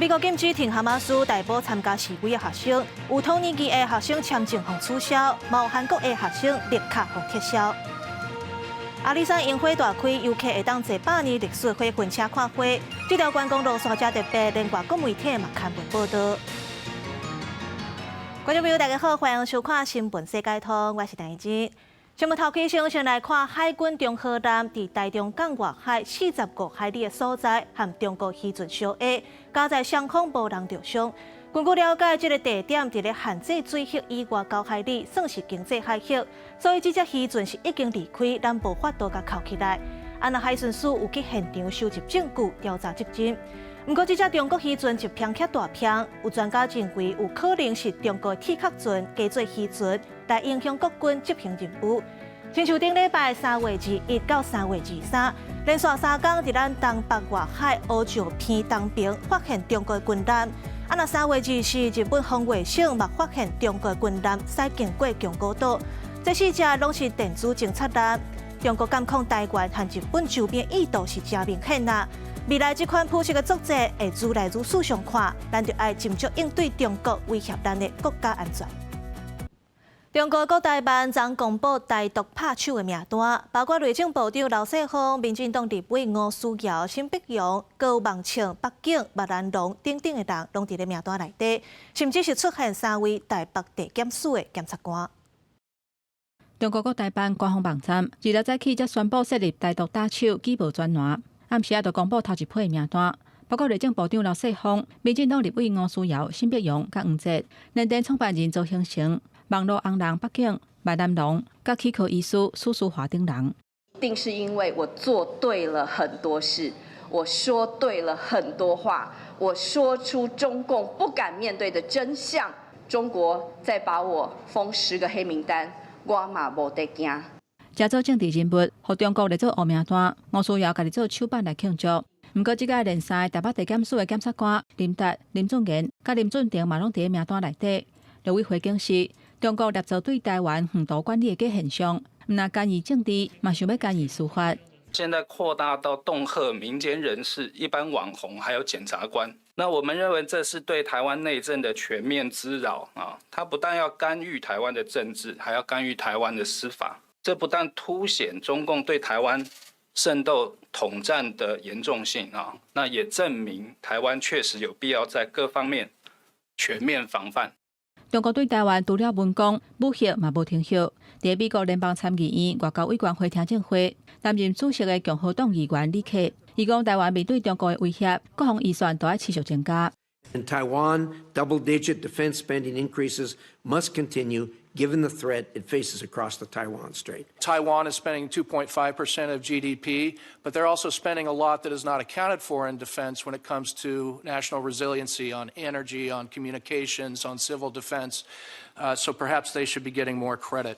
美國禁止挺哈馬斯逮捕參加示威的學生，有土耳其的學生簽證予取消，嘛有韓國的學生綠卡予撤銷。阿里山櫻花大開，遊客會當坐百年歷史火雲車看花。這條觀光路線誠特別，連外國媒體嘛刊文報導。觀眾朋友，大家好，歡迎收看《新聞世界通》，我是陳怡靜。新聞頭開先，先來看海軍中和艦佇台中港外海45海里的所在，和中國漁船相挨，佳在雙方無人著傷。根據了解，這個地點佇咧限制水域以外9海里，算是經濟海域，所以這隻漁船是已經離開，咱無法度共扣起來。啊，若海巡署有去現場收集證據，調查責任。毋過，這隻中國漁船一偏較大偏，有專家認為有可能是中國鐵殼船加做漁船來影響國軍執行任務。親像頂禮拜3月21到3月23，連續3工佇咱東北外海烏石鼻東爿發現中國軍艦。啊，若3月24，日本防衛省嘛發現中國軍艦駛經過宮古島，這四隻攏是電子偵察艦。中國監控台灣和日本周邊意圖是誠明顯啊！未來這款普式的作戰會愈來愈四上看，咱就愛斟酌應對中國威脅咱的國家安全。中國國台辦昨公布台獨拍手的名單，包括內政部長劉世鋒、民進黨立委吳思瑤、沈伯洋、閣有孟倩、北景、麥蘭龍等等的人，攏佇咧名單內底，甚至是出現三位台北地檢署的檢察官。中國國台辦官方網站26早起才宣布設立台獨打手舉報專欄，暗時仔就公布頭一批名單，包括內政部長劉世鋒、民進黨立委吳思瑤、沈伯洋、佮黃捷，聯電創辦人曹興誠、網路紅人北景、麥南龍、佮齒科醫師許淑華等人。一定是因為我做對了很多事，我說對了很多話，我說出中共不敢面對的真相。中國再把我封10個黑名單，我嘛無得驚。誠做政治人物，予中國列做烏名單，吳思瑤家己做手板來慶祝。毋過，這屆連三台北地檢署的檢察官林達、林俊賢、佮林俊廷嘛，攏佇名單內底。陸委會表示，中國捏造對台灣遠途管理的假現象，毋但干預政治，嘛想欲干預司法。現在擴大到恫嚇民間人士、一般網紅，還有檢察官。那我們認為這是對台灣內政的全面滋擾啊！他不但要干預台灣的政治，還要干預台灣的司法。這不但凸顯中共對台灣滲透統戰的嚴重性啊，那也證明台灣確實有必要在各方面全面防範。中國對台灣除了文攻武嚇嘛無停歇。佇美國聯邦參議院外交委員會聽證會，擔任主席的共和黨議員李克，伊講台灣面對中國的威脅，國防預算都愛持續增加。 In Taiwan, double-digit defense spending increases must continue given the threat it faces across the Taiwan Strait. Taiwan is spending 2.5% of GDP, but they're also spending a lot that is not accounted for in defense when it comes to national resiliency on energy, on communications, on civil defense. So perhaps they should be getting more credit.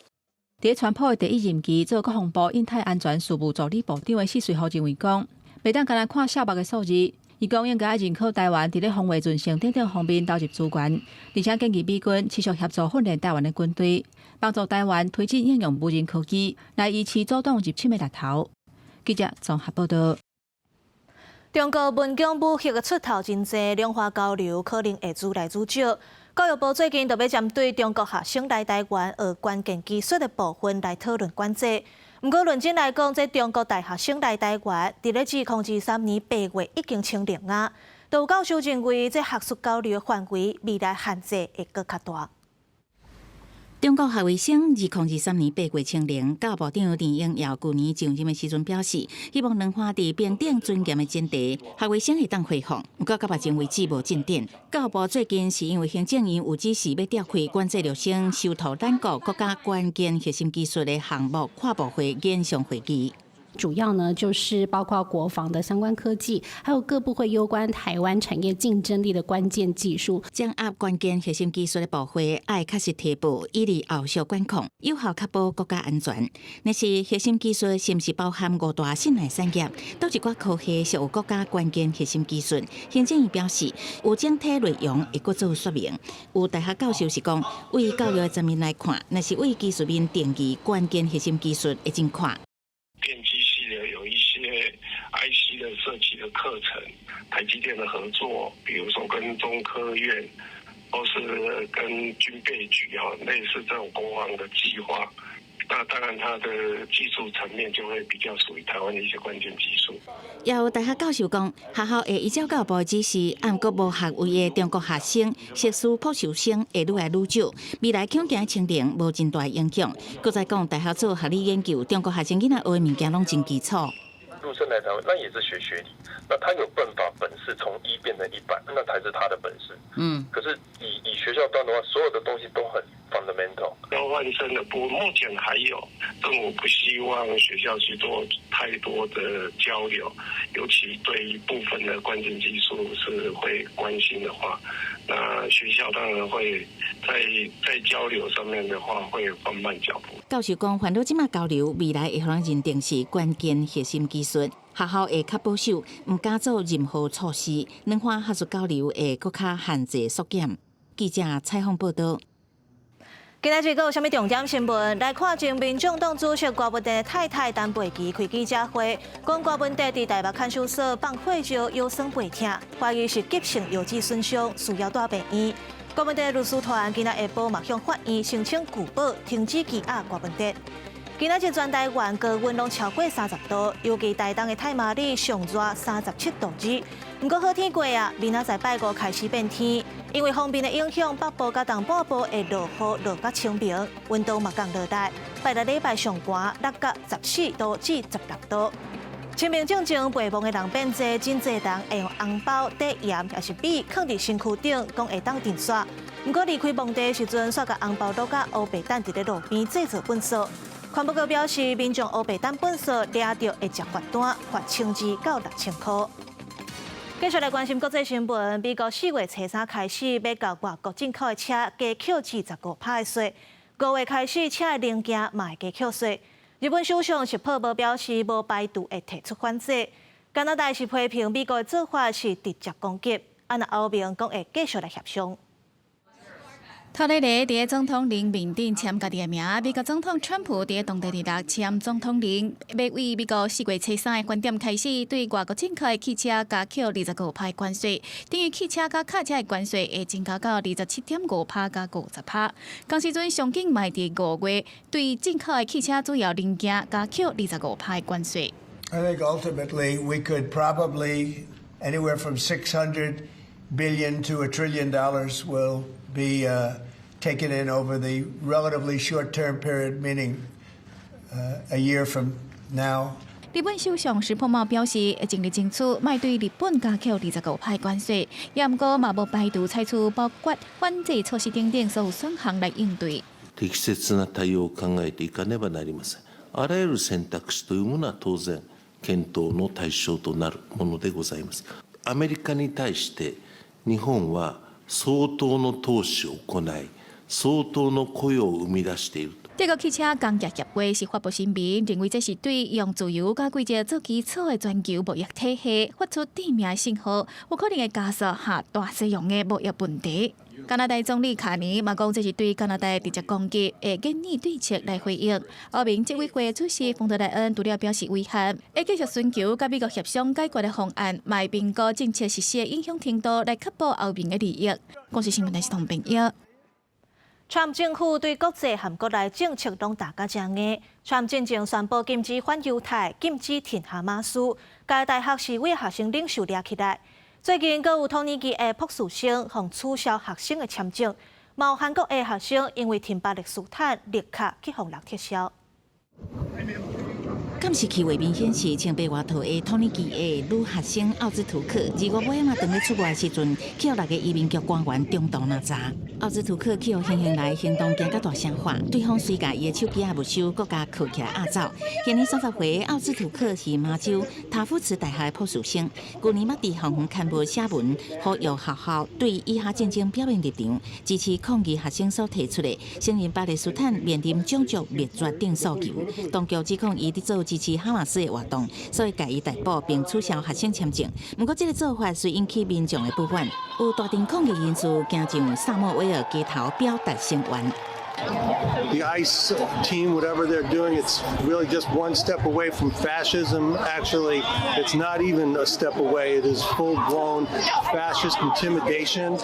佇川普的第一任期做國防部印太安全事務助理部長的謝瑞豪認為講，袂當干焦看數目的數字。伊講應該愛認可台灣佇咧防衛韌性等等方面投入資源，而且建議美軍持續協助訓練台灣的軍隊，幫助台灣推進應用無人科技來維持阻擋入侵的力頭。記者綜合報導。中國文攻武嚇的出頭真濟，兩岸交流可能會愈來愈少。教育部最近就欲針對中國學生來台灣學關鍵技術的部分來討論管制。毋過論真來講，這中國大學生來台灣，佇咧2023年8月已經清零啊。都有教授認為，這學術交流的範圍未來限制會閣較大。中國學位生2023年8月清零，教育部長鄧英耀舊年上任的時陣表示，希望兩岸佇平等尊嚴的前提，學位生會當恢復。毋過到目前為止無進展。教育部最近是因為行政院有指示欲召開管制陸生修讀咱國國家關鍵核心技術的項目跨部會研商會議。主要呢，就是包括國防的相關科技，還有各部會攸關台灣產業競爭力的關鍵技術。掌握關鍵核心技術的部會，愛確實提報，以利後續管控，有效確保國家安全。若是核心技術是毋是包含五大信賴產業？佗一寡科系屬有國家關鍵核心技術？行政院表示，有整體內容會閣做說明。有大學教授是講，對教育的層面來看，若是對技術面定義關鍵核心技術會真闊。電機系的有一些 IC 的設計的課程，台積電的合作，比如說跟中科院，或是跟軍備局啊，類似這種國防的計劃。那當然，它的技術層面就會比較屬於台灣的一些關鍵技術。有大學教授講，學校會依照教育部的指示，毋過無學位的中國學生、碩士、博士生會愈來愈少，未來恐驚清零無真大影響。閣再講，大學做學理研究，中國學生囡仔學的物件攏真基礎。陸生來台灣，那也是學學理，那他有辦法本事從1變成100，那才是他的本事。可是以學校端的話，所有的東西都很 fundamental。交換生的部分目前還有，政府不希望學校去做太多的交流，尤其對於部分的關鍵技術是會關心的話，那學校當然會在交流上面的話會放慢腳步。教授講，煩惱這馬交流，未來會予人認定是關鍵核心技術，學校會較保守，毋敢做任何措施，兩岸學術交流會閣較限制縮減。記者採訪報道。今仔日閣有啥物重點新聞？來看，前民眾黨主席郭文哲的太太陳佩琪開記者會，講郭文哲佇台北看守所放火燒腰酸背痛，懷疑是急性腰肌損傷，需要帶病院。郭文哲律師團今仔下晡嘛向法院申請具保，停止羈押郭文哲。今仔日全台灣高溫攏超過30度，尤其台東的太麻里上熱37.2度。毋過好天過啊，明仔載拜五開始變天，因為鋒面的影響，北部佮東半部會落雨落較清明，溫度嘛降落來。拜六禮拜上寒，6到14度至16度。清明進前陪墓的人變濟，真濟人會用紅包底鹽抑是米囥佇身軀頂，講會當鎮煞。毋過離開墓地時陣，煞共紅包落甲烏白等佇咧路邊製造糞埽。環保局表示，民眾烏白等糞埽掠著會接罰單，罰1200到6000塊。繼續來關心國際新聞，美國4月初三開始，欲共外國進口的車加扣25%的稅；5月開始，車的零件嘛會加扣稅。日本首相石破茂表示，無排除會提出反制。加拿大是批評美國的做法是直接攻擊，啊若歐盟講會繼續來協商。頭一个佇總統令面頂簽家己的名，美國總統川普佇當地禮六簽總統令，欲對美國4月初三的晚點開始，對外國進口的汽車加扣25%關稅，等於汽車佮轎車的關稅會增加到27.5%佮50%。仝時陣上緊嘛佇5月對進口的汽車主要零件加扣25%的關稅。 I think ultimately we could probably anywhere from 600 billion to $1 trillion will be taken in over the relatively short-term period, meaning a year from now. 日本首相石破茂表示，會盡力爭取，莫對日本加扣25%關稅，也毋過嘛無排除採取包括反制措施等等所有選項來應對。適切な対応を考えていかねばなりません。あらゆる選択肢というものは當然検討の対象となるものでございます。アメリカに対して日本は相當の投資を行い、相當の雇用を生み出している。德國汽車工業協會是發布聲明，認為這是對用自由佮規則做基礎的全球貿易體系發出致命的信號，有可能會加速下大西洋的貿易問題。加拿大總理卡尼嘛講，這是對加拿大直接攻擊，會研擬對策來回應。歐盟執委會主席馮德萊恩除了表示遺憾，會繼續尋求佮美國協商解決的方案，嘛會評估政策實施的影響程度，來確保歐盟的利益。公視新聞電視同編譯。川普政府對國際和國內政策攏打甲誠硬。川普進前宣布禁止反猶太、禁止挺哈馬斯，共大學示威學生領袖掠起來。最近，閣有土耳其的博士生予取消學生的簽證，嘛有韓國的學生因為挺巴勒斯坦，綠卡去予人撤銷。監視器畫面顯示，穿白外套的土耳其的女學生奧茲圖克，2月尾仔當咧出外的時陣，去予六个移民局官員中途攔查。奧茲圖克去予行刑來行動驚甲大聲喊，對方隨共伊的手機仔沒收，閣共銬起來押走。現年30歲奧茲圖克是麻州塔夫茨大學的博士生，舊年捌佇校園刊物寫文，呼籲學校對以哈戰爭表明立場，支持抗議學生所提出的承認巴勒斯坦面臨種族滅絕等訴求。當局指控伊佇做支持哈馬斯的活動，所以共伊逮捕並取消學生簽證。毋過，這个做法雖引起民眾的不滿，有大陣抗議人士行上薩莫威爾街頭表達聲援。The ICE team, whatever they're doing, it's really just one step away from fascism. Actually, it's not even a step away. It is full-blown fascist intimidation.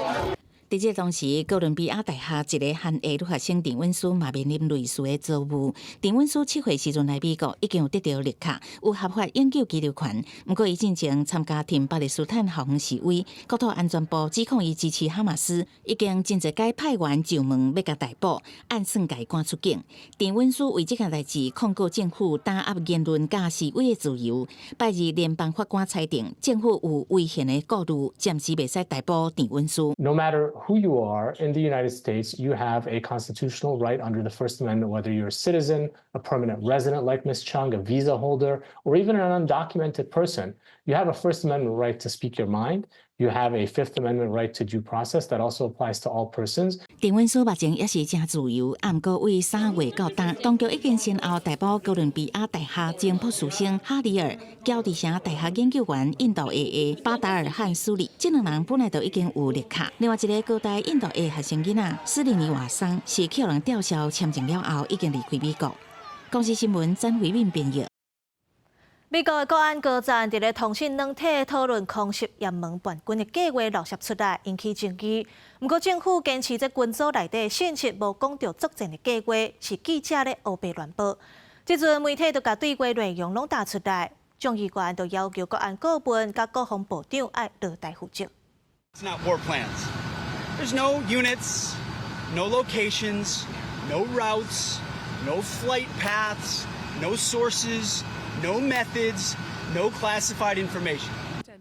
佇這當時，哥倫比亞大學一個韓裔女學生鄭韻詩嘛面臨類似的遭遇。鄭韻詩7歲時陣來美國，已經有得著綠卡，有合法永久居留權。毋過，伊進前參加挺巴勒斯坦校園示威，國土安全部指控伊支持哈馬斯，已經真濟擺派員上門欲共逮捕，按算共伊趕出境。鄭韻詩為這件代誌控告政府打壓言論佮示威的自由。拜二聯邦法官裁定，政府有違憲的顧慮，暫時袂使逮捕鄭韻詩。 No matter who you are in the United States, you have a constitutional right under the First Amendment, whether you're a citizen, a permanent resident like Ms. Chung, a visa holder, or even an undocumented person. You have a First Amendment right to speak your mind. You have a Fifth Amendment right to due process that also applies to all persons. 鄭韻詩目前猶是誠自由，毋過對3月到今，當局已經先後逮捕哥倫比亞大學前博士生哈里爾、喬治城大學研究員印度裔的巴達爾漢蘇里，這兩人本來就已經有綠卡。另外一个高大印度裔學生囡仔斯里尼瓦桑是予人吊銷簽證了後，已經離開美國。公視新聞曾慧敏編譯。美國的國安高層佇咧通訊軟體討論空襲也門叛軍的計劃漏洩出來，引起爭議。毋過政府堅持這群組內底信息無講著作戰的計劃，是記者咧烏白亂報。這陣媒體都共對話內容攏打出來，眾議員就要求國安顧問佮國防部長愛落台負責。 It's not war plans. There's no units, no locations, no routes, no flight paths, no sources, no methods, no classified information.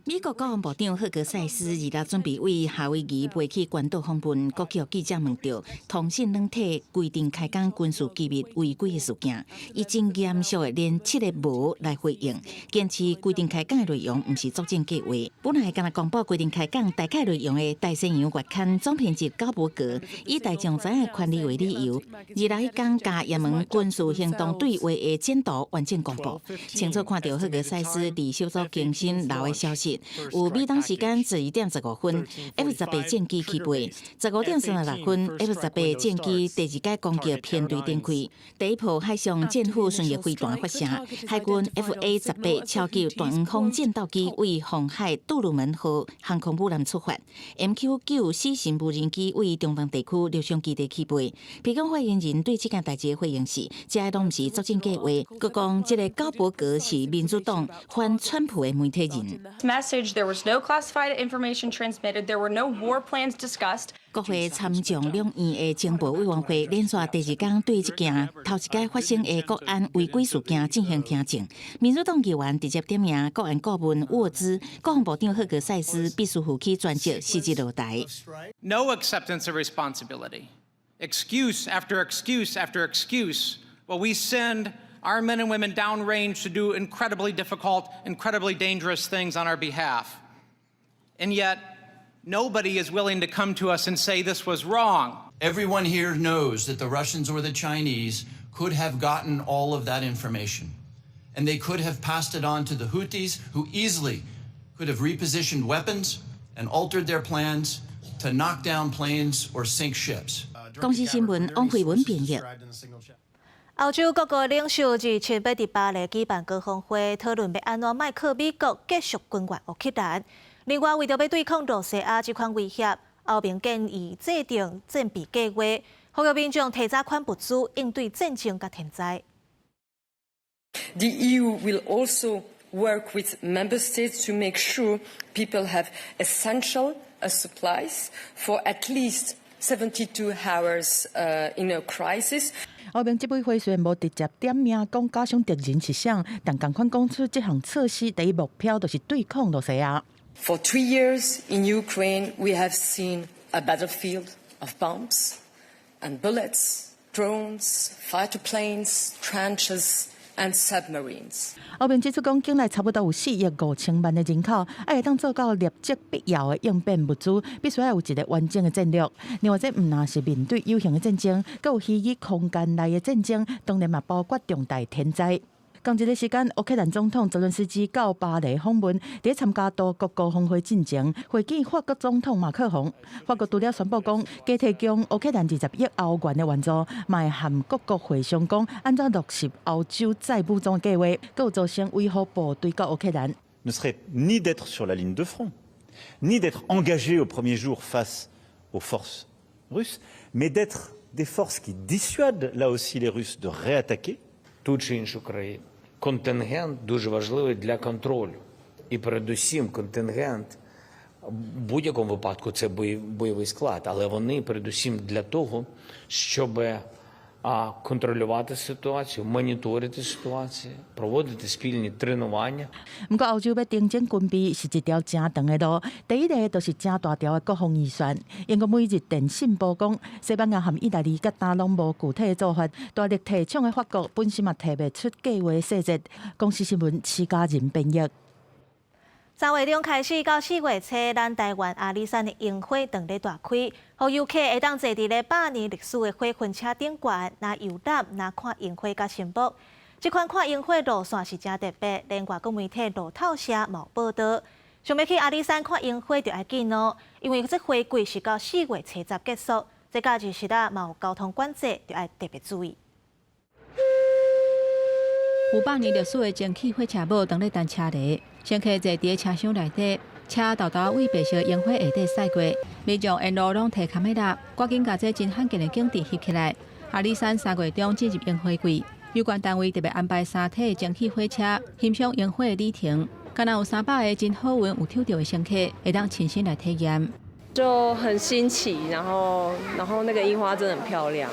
美國國防部長赫格塞斯二六準備對夏威夷飛去關島訪問，閣予記者問著通訊軟體規定開講軍事機密違規的事件，伊真嚴肅的連七个無來回應，堅持規定開講的內容毋是作戰計劃。本來干焦公布規定開講大概內容的大西洋月刊總編輯高伯格，以大眾知影的權利為理由，二六彼工共也門軍事行動對話的簡圖完整公布，清楚看著赫格塞斯佇小組更新留的消息。有美東時間11點15分，F-18戰機起飛；15點36分，F-18戰機第二擺攻擊編隊展開。第一波海上戰斧巡弋飛彈發射，海軍 FA-18超級大黃蜂戰鬥機對紅海杜魯門號航空母艦出發，MQ-9死神無人機對中東地區陸上基地起飛。白宮發言人對這件代誌的回應是：這攏毋是作戰計劃。閣講這个高伯格是民主黨反川普的媒體人。 Message, there was no classified information transmitted. There were no war plans discussed. 國會參眾兩院的情報委員會連續第二工對這件頭一擺發生的國安違規事件進行聽證。民主黨議員直接點名國安顧問沃茲、國防部長赫格塞斯必須負起全責，辭職落台。 No acceptance of responsibility. Excuse after excuse after excuse. While we send our men and women downrange to do incredibly difficult, incredibly dangerous things on our behalf. And yet, nobody is willing to come to us and say this was wrong. Everyone here knows that the Russians or the Chinese could have gotten all of that information. And they could have passed it on to the Houthis, who easily could have repositioned weapons and altered their plans to knock down planes or sink ships. 公視新聞王慧文編譯。歐洲各國領袖27欲佇巴黎舉辦高峰會，討論欲按怎莫予美國繼續軍援烏克蘭。另外，為著欲對抗露西亞這款威脅，歐盟建議制定戰備計劃，呼籲民眾提早款物資應對戰爭佮天災。 The EU will also work with member states to make sure people have essential supplies for at least 72 hours in a crisis. 歐盟執委會雖然無直接點名講假想敵人是啥，但仝款講出這項措施第一目標就是對抗露西亞。 For 3 years in Ukraine, we have seen a battlefield of bombs and bullets, drones, fighter planes, trenches and submarines. 歐盟指出講，境內差不多有4億5千萬的人口，愛會當做到立即必要的應變物資，必須愛有一个完整的戰略。另外，這毋但是面對有形的戰爭，閣有虛擬空間內的戰爭，當然嘛包括重大天災。仝一个時間，烏克蘭總統澤倫斯基到巴黎訪問，佇參加多國高峰會進前，會見法國總統馬克宏。法國除了宣布講，加提供烏克蘭20億歐元的援助，嘛會和各國會商講，按怎落實歐洲再武裝計劃，閣有組成維和部隊到烏克蘭。 Ne serait ni d'être sur la ligne de front, ni d'être engagé au premier jour face aux forces russes, mais d'être des forces qui dissuadent là aussi les Russes de réattaquer. Ту чи іншу країну. Контингент дуже важливий для контролю. І передусім контингент в будь-якому випадку це бойовий склад, але вони передусім для того, щоб контролювати ситуацію, моніторити ситуацію, проводити спільні тренування. 毋過歐洲欲重整軍備是一條誠長的路。第一个就是誠大條的國防預算。英國每日電訊報講，西班牙和意大利佮今攏無具體的做法，大力提倡的法國本身嘛提袂出計劃細節。公視新聞徐嘉仁編譯。3月中開始到4月初，咱台灣阿里山的櫻花當咧大開，予遊客會當坐佇咧百年歷史的火雲車頂懸，若遊覽，若看櫻花佮神木。這款看櫻花路線是誠特別，連外國媒體路透社嘛有報導。想欲去阿里山看櫻花，就愛緊哦，因為這花季是到4月初十結束，這假日時啊嘛有交通管制，就愛特別注意。有百年歷史的蒸汽火車母當咧等車來，乘客坐佇車廂內底，車沓沓對白色櫻花下底駛過，民眾沿路攏提卡美拉，趕緊共這真罕見的景致翕起來。阿里山3月中進入櫻花季，有關單位特別安排三體蒸汽火車欣賞櫻花的旅程，敢若有300個真好運有抽著的乘客，會當親身來體驗。就很新奇，然後那個櫻花真的很漂亮。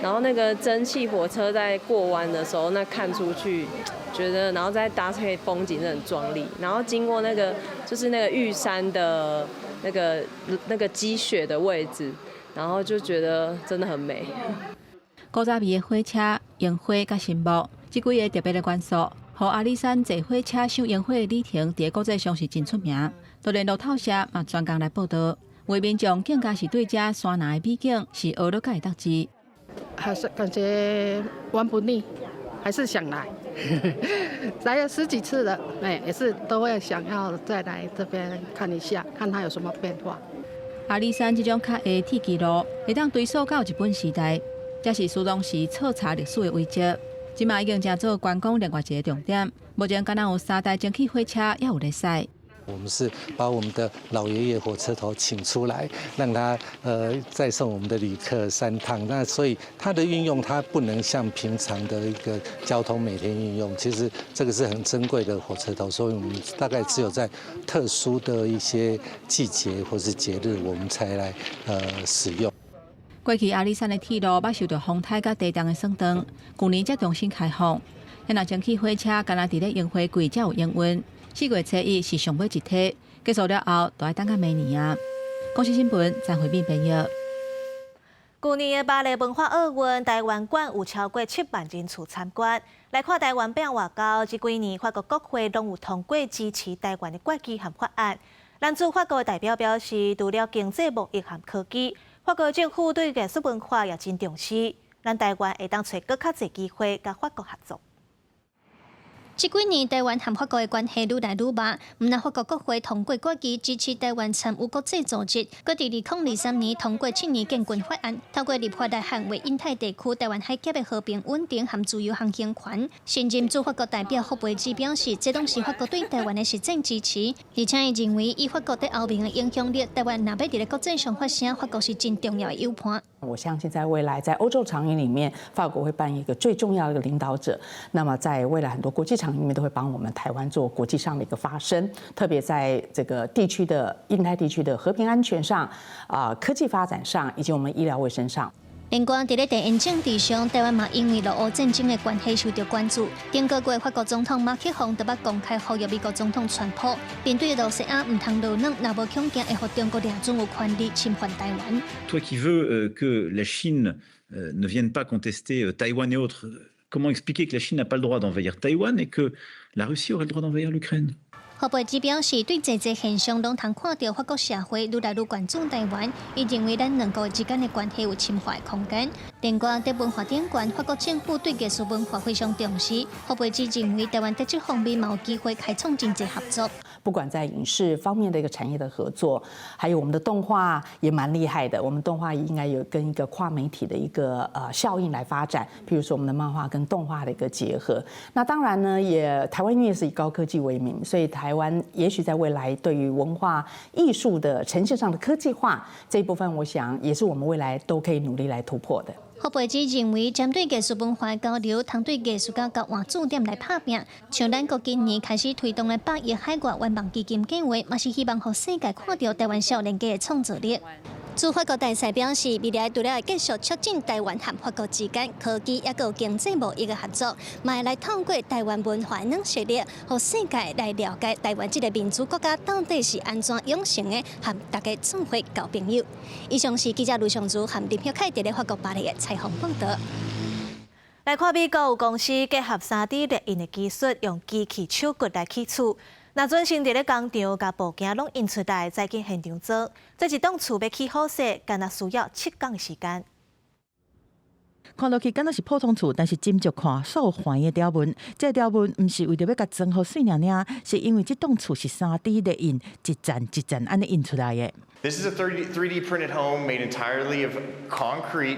然後那個蒸汽火車在過彎的時候，那看出去，覺得，然後再搭配風景，真的很壯麗。然後經過那個就是那個玉山的那個積雪的位置，然後就覺得真的很美。古早味的火車、櫻花佮神木，這幾个特別的元素，予阿里山坐火車賞櫻花的旅程，佇國際上是真出名。就連路透社嘛專工來報導，有民眾更加是對這山林的美景是學了會當知。還是感覺玩不膩，還是想來，來了十幾次了，哎，也是都會想要再來這邊看一下，看它有什麼變化。阿里山這種較下鐵支路，會當追溯到日本時代，這是蘇東時徹查歷史的遺跡，這馬已經成做觀光另外一個重點。目前敢若有三台蒸汽火車猶有咧駛。我們是把我們的老爺爺火車頭請出來，讓他載送我們的旅客三趟。那所以它的運用，它不能像平常的一個交通每天運用。其實這個是很珍貴的火車頭，所以我們大概只有在特殊的一些季節或是節日，我們才來使用。過去阿里山的鐵路捌受著風颱佮地動的損斷，舊年才重新開放。遐若蒸汽火車，敢若佇咧櫻花季才有營運。4月初一是上尾一梯，結束了後，就愛等到明年啊。公視新聞張惠敏編譯。舊年的巴黎文化奧運，台灣館有超過7萬人次參觀。來看台灣變外交，這幾年法國國會攏有通過支持台灣的決議和法案。咱駐法國的代表表示，除了經濟貿易和科技，法國政府對藝術文化也真重視。咱台灣會當揣閣較濟機會佮法國合作。這幾年台灣和法國的關係愈來愈密，毋但法國國會通過決議支持台灣參與國際組織，閣佇2023年通過7年建軍法案，透過立法來捍衛印太地區台灣海峽的和平穩定和自由航行權。新任駐法國代表福培茲表示，這攏是法國對台灣的實際支持，而且伊認為以法國佇歐盟的影響力，台灣若欲佇咧國際上發聲，法國是真重要的友伴。我相信在未來，在歐洲場域裡面，法國會扮演一個最重要的一個領導者。那麼在未來很多國際場域裡面，都會幫我們台灣做國際上的一個發聲，特別在這個地區的印太地區的和平安全上、科技發展上，以及我們醫療衛生上。另外，佇咧地緣政治上，台灣嘛因為俄烏戰爭的關係受著關注。頂個月法國總統馬克宏就捌公開呼籲美國總統川普，面對羅西亞毋通落軟，若無強行會予中國掠準有權利侵犯台灣。 Toi qui veux que la Chine ne vienne pas contester Taïwan et autres, comment expliquer que la Chine n'a pas le droit d'envahir Taïwan et que la Russie aurait le droit d'envahir l'Ukraine? 賀培智表示，對這個現象攏通看著法國社會愈來愈關注台灣，伊認為咱兩國之間的關係有深化的空間。另外，佇文化頂懸，法國政府對藝術文化非常重視。賀培智認為，台灣佇這方面嘛有機會開創真濟合作。不管在影視方面的一個產業的合作，還有我們的動畫也蠻厲害的。我們動畫應該有跟一個跨媒體的一個效應來發展，譬如說我們的漫畫跟動畫的一個結合。那當然呢，也台灣因為是以高科技為名，所以台灣也許在未來對於文化藝術的呈現上的科技化這一部分，我想也是我們未來都可以努力來突破的。賀培智認為，針對藝術文化交流，通對藝術家共換駐點來拍拚。像咱國今年開始推動的百億海外願望基金計劃，嘛是希望予世界看著台灣少年家的創造力。駐法國大使表示，未來除了會繼續促進台灣和法國之間科技抑閣經濟貿易的合作，嘛會來透過台灣文化軟實力，予世界來了解台灣這个民主國家到底是按怎養成的，和大家做伙交朋友。以上是記者盧尚如和林曉凱佇咧法國巴黎的採訪報導。來看美國有公司結合3D列印的技術，用機器手骨來起厝。若準先佇咧工廠共部件攏印出來，再去現場做。這一棟厝欲起好勢，干焦需要7工時間。看落去敢若是普通厝，但是斟酌看所有環的條紋。這個條紋毋是為著欲共裝予媠爾爾，是因為這棟厝是3D 列印，一層一層按呢印出來的。 This is a 3D printed home made entirely of concrete,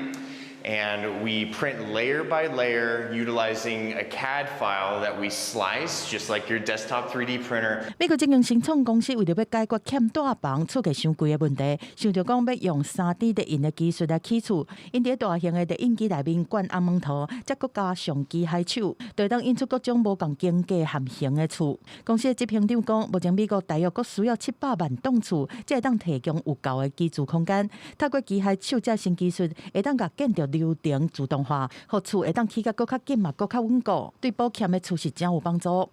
and we print layer by layer utilizing a CAD file that we slice, just like your desktop 3D printer. 美國這間新創公司為著欲解決欠帶房、厝價傷貴的問題，想著講欲用3D 列印的技術來起厝。𪜶佇大型的列印機內面灌紅毛塗，再閣加上機械手，就會當印出各種無仝間隔和型的厝。公司的執行長講，目前美國大約閣需要700萬棟厝，才會當提供有夠的居住空間。透過機械手這新技術，會當共建築流程自動化，予厝會當起甲閣較緊嘛，閣較穩固，對補欠的厝是誠有幫助。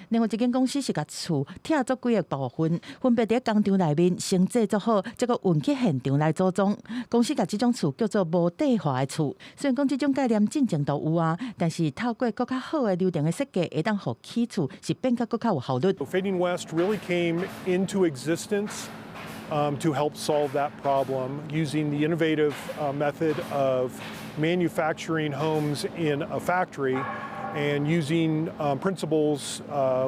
另外一間公司是共厝拆做幾个部分，分別佇工廠內面先製作好，再閣運去現場來組裝。公司共這種厝叫做無底化的厝。雖然講這種概念進前都有啊，但是透過閣較好的流程的設計，會當予起厝是變甲閣較有效率。 Fading West really came into existence to help solve that problem using the innovative method of manufacturing homes in a factory and using principles,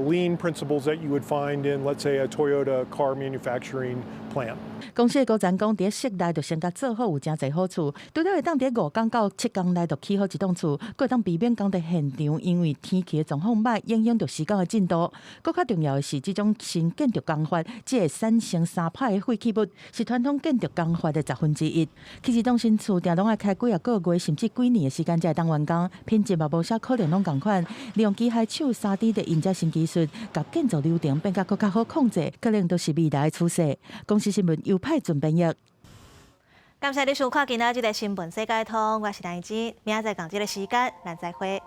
lean principles that you would find in, let's say, a Toyota car manufacturing plant. 公司的高層講，佇室內就先共做好有誠濟好處，除了會當佇5工到7工內就起好一棟厝，閣會當避免工地現場因為天氣的狀況䆀影響著時間的進度。閣較重要的是，這種新建築工法只會產生3拍的廢棄物，是傳統建築工法的1/10。起一棟新厝，定攏愛開幾仔個月，甚至幾年的時間才會當完工，品質嘛無啥可能攏仝款。利用機械手3D 列印這新技術，共建造流程變甲閣較好控制，可能都是未來的趨勢。公視新聞由派準編譯。感謝你收看今仔這个新聞世界通，我是陳怡之，明仔載仝這个時間，咱再會。